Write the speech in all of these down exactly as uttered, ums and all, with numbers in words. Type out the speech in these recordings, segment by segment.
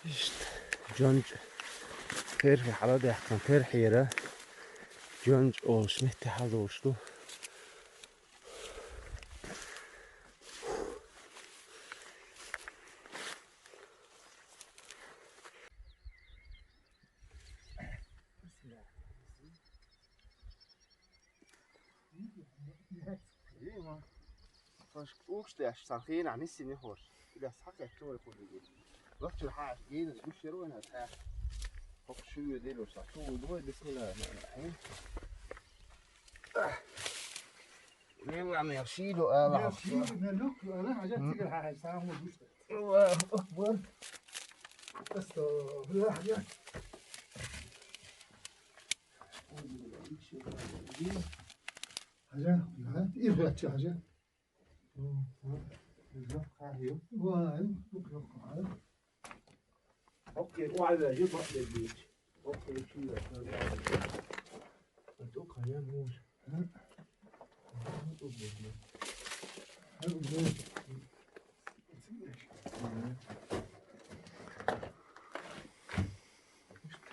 Иштта, Джонч, терхи хьаладаьккхина, терхьера Джонч олуш метте хьалдолуш ду. Хьаш угуш деш, сан хенахь нисса йина хӀорш. Илас хьакхетта вай кхузиге. Вахчуьра хьаьша генара гуш яра вайна хьаьша. ХӀокху шуьйра дилуш, сан чу ву дугӀай, бисмиллахӀиррахьманиррахьим. Мелла мел шийла ала. Мел шийла, мел лук ала, хьажа цигара хьаьша, сан хӀума гуш ду. Аллаху акбар. Астагфируллах, хьажа. Хьажа, хьажа, иргъачча хьажа. Вай, букъ йоккха хьажа. Окей, вай, вай, ю бакъ дерг дийча. Окей, чу я. Дукха я муж.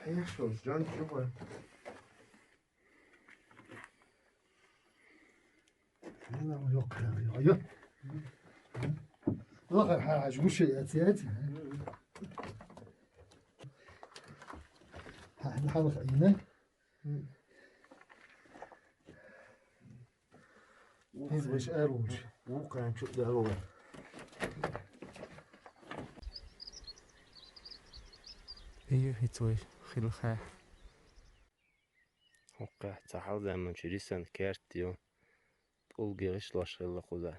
Хьех шош, Джон, чу вай. Лахара хьаьжа гуш яц, яц. Хьан хьалха йина. Хьизбаш эр вуш. Вукхаьн чу дало. Ию хицвай хилхе. ХӀокхехь цхьа хьалзаманчу рисан керт ю, тӀулге гӀишлош хилла кхуза.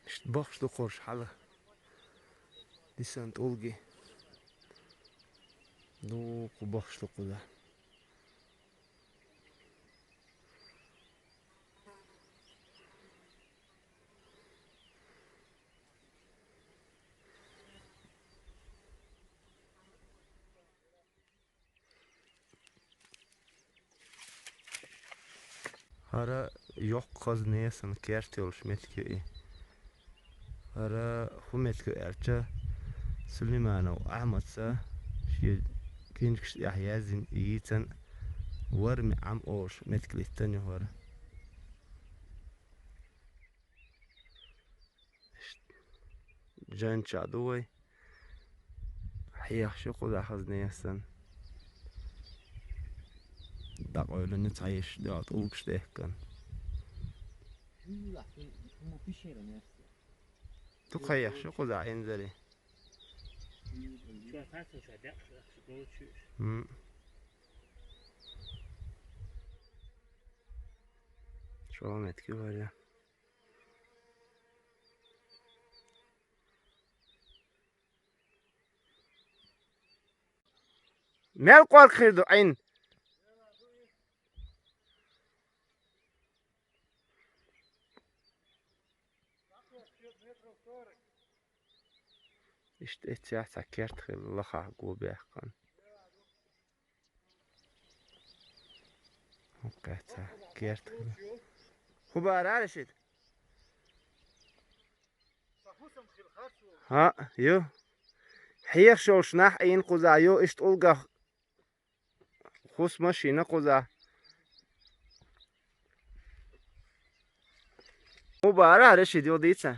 Иштта бохуш ду кхуш хьала. Дисан тӀулги. Дукха бохуш ду кхуза. ХӀара йоккха хаза несан керт йолуш меттиг ю и. ХӀара хӀун меттиг ю аьлча, Сулейманов Ахьмадса шен киншкаш тӀехь яздина йийцан Варми Ӏам олуш меттиг литтан ю хӀара. Иштта. Джанча ду вай. Хьехаш ю кхузахь хаза несан. ДӀакъевлина цхьа йиш ду, тӀулгаш дехкан. Дукха хьехаш ю кхузахь инзаре. М. Чо меттиг ю хӀара. Мел кӀорг хир ду Ӏин? Иштта эццехь цхьа керт хилла лахахь го баьккхина. ХӀокху кхаьчча керт хилла. ХӀун бара ара шиъ? ХӀаъ, ю. Хьехаш йолуш нах Ӏийна кхузахь ю, иштта тӀулгах хӀусамаш йина кхузахь. ХӀун бара ара шиъ, юха дийца?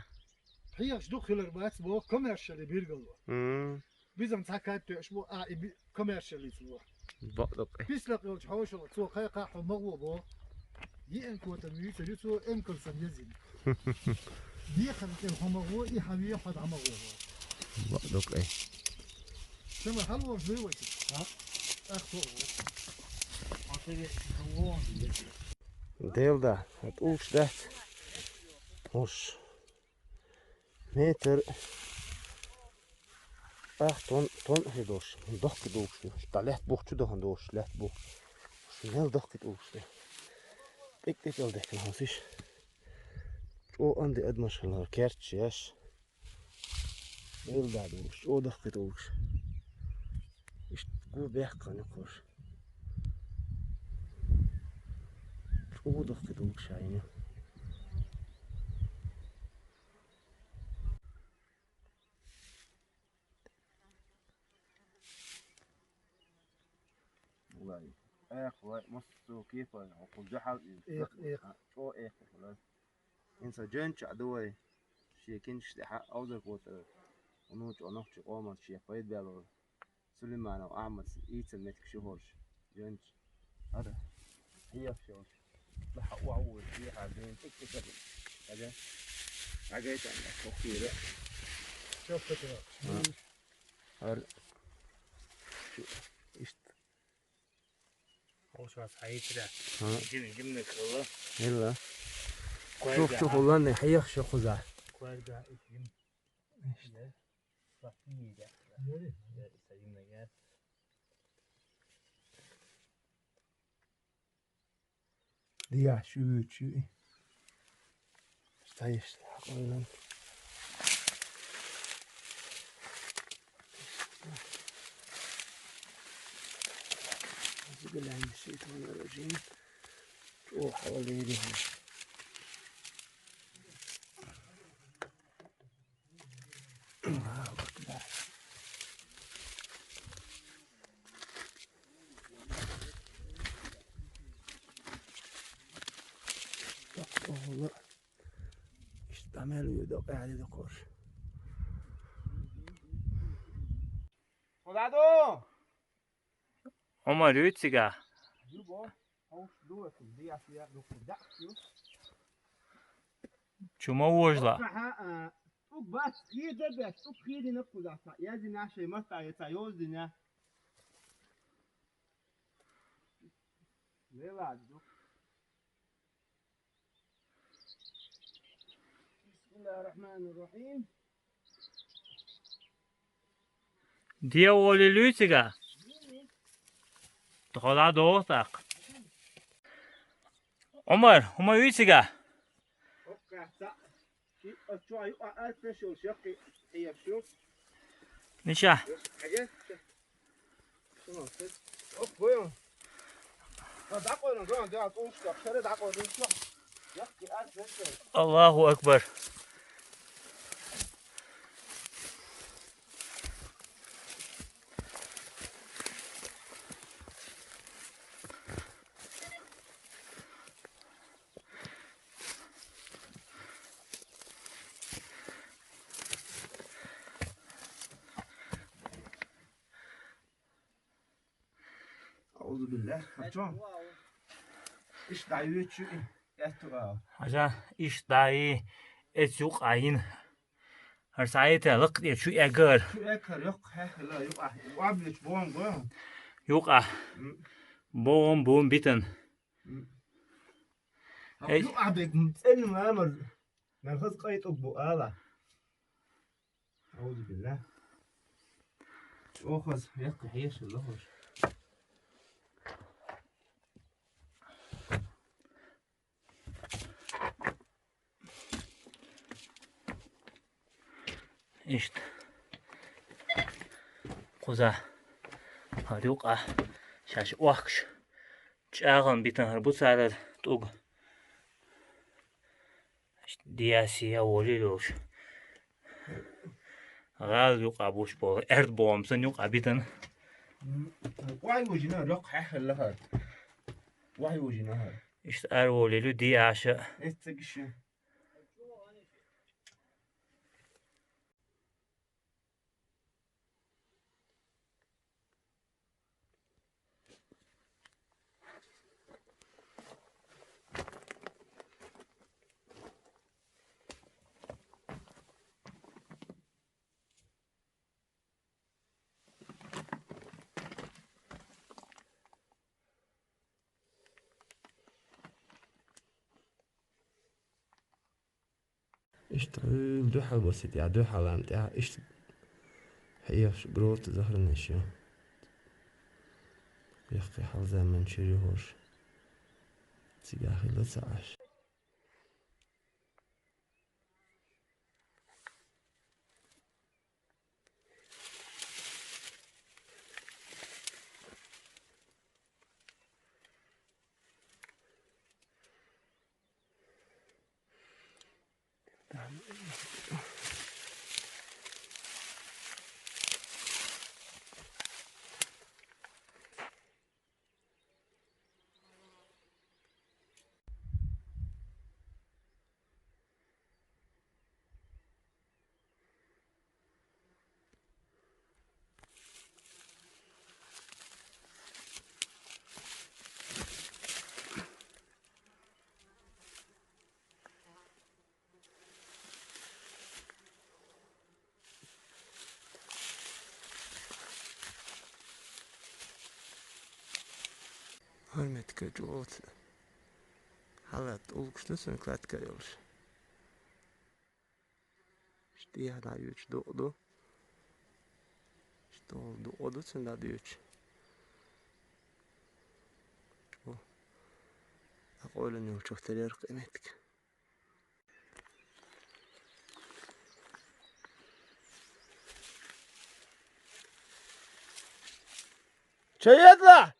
Хьехаш дукха хилар бац боху, коммершалли билгало. М. Бизам цхьа кад тоьуш бу, а, и би-, коммершаллица бу. Бакъдоккхий. Пислакъ йолчу хьошалгӀа цо кхайкхахь хьо магӀо бо. Йиъан котам вийцар ю цо эмкалсан езина. Дехар тӀе хьо магӀо, и хьан ве хьо дӀа магӀо бо. Бакъдоккхий. Шама хьалволуш дуй вайца? А? Ах, хо. Делда, хьо тӀулгаш дац. Хьуш. Метр ах тонн, тонн хир долуш, дохка долуш ду. Ша лаьтта бух чу дахана долуш, лаьтта бух. Ша мел дохка долуш ду. ТӀекӀ-тӀекӀал дехкина хьовсиш. ЧӀогӀа анди адамаш хилла, керчаш еш. Мел да долуш, чӀогӀа дохка долуш. Иштта гу бехкан кхуш. Удах кхы долуш шайна. Вай. Эх, вай, массо кепа, хӀокху жахьал и. Эх, эх. А, чӀо эх, вай. Инса жонча а ду вай. Шен кинчаш тӀехьа овзарг воцург. Вуно чӀо нохчи къоман шен пайда баьлла. Сулейманов Ахьмад ийца меттиг шу хӀорш. Жонча. Ара. Хьех шу хӀорш. Лаха уа уа, хьеха бен тик тик. Ага. Ага, это, охира. Чё, кто-то? А. Ар-, шу, ишт. Хошас хьаитра. А. Жим, жимна кала. Илла. Куэрга. Чух, чух, уллан, хьех шу хуза. Куэрга, жим. Ишт. Сахи, да. Сахи, да. Дияш, ю, ю. Стоишь, спокойно. Взгляни, что это он рожим. О, холодный. Аллаху акбар. Ола. Ишта мел юдо къаьли дукхуш. Худадо! Ӏумар юй цига? Ю бо. Ховш ду, ду, я, я, ду, да, ю. Чу ма вожла? Ха, а, тӀу бац, хи де беш, тӀу хи дина куда са. Я дина шей маста, я ца йоз дина. Лела, ду. بسم الله الرحمن الرحيم. Дия воле люцига? Тхола дохтак. Омар, хӀума юй цига? Ниша. Аллаху акбар. أعوذ بالله. Хачон. Иш дайвечу и. Эттуга. Хача иш дай эцу къайин. Хар сайта лакъ де чу эгар. Чу эгар, йокъ, хе, хела, йокъ, а, уаб юч бон го. Йокъ, а. М. Бон, бон битен. М. Эй. Йокъ, а, бек, м, цен мамар. Нархаз къайтук бу, ала. Аузу билла. Охаз, якъ, хеш, лохош. Ишт. Куза. Хар юкъа. Шаш уахкш. ЧӀагӀан битан хар буцарар тӀуг. Ишт диаси я воли луш. ГӀал юкъа буш бо. Эрд бомсан юкъа битан. Вай вужина, рок хахаллахар. Вай вужина. Ишт ар воли лу диаша. Эццагиша. Иштта дуьхьал басит, я дуьхьал ам тӀехь, иштта хьехаш грота захарнаш ю. Яккхий хьалзаман чуьра ю хӀорш. Цигахь хила ца Ӏаш. Hörmetli çoğut. Halat ulkuşta sön klatka yolş. İşte ya da yüç do do. İşte oldu o da sen de yüç. O. Bak öyle ne olacak, teriyor kıymetlik. Çayatla!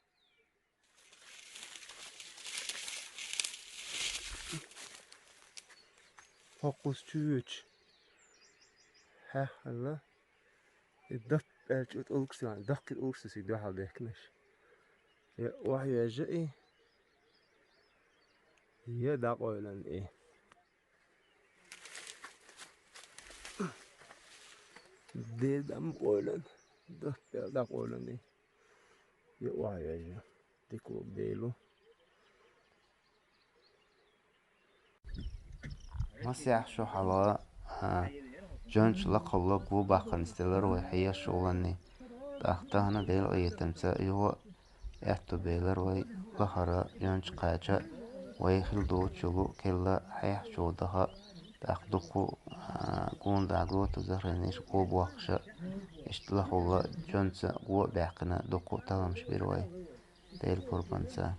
Hokus çüvüç. Heh, Allah. E, dört belki ulksu yani. Dört kit ulksu si döhal dekmiş. Ya, vah ya, je, e. Ya da koylan, e. Dedem koylan. Dört belda koylan, e. Ya, vah ya, je. Diklo belu. Масяхь шу хьала, а, жонч лакхалла гу бахъан стелар вай хьияш шуланни. Тахтахна дел гъетамца югъа аьтту белар вай лахара жонч кхача вай хил дучулу келла хьяхь чудаха. Тах дукху, а, гун дагу тузахрениш гу бохша. Ишт лахулла жонца гу бяхкана дукху таламш бир вай. Дел курбанца.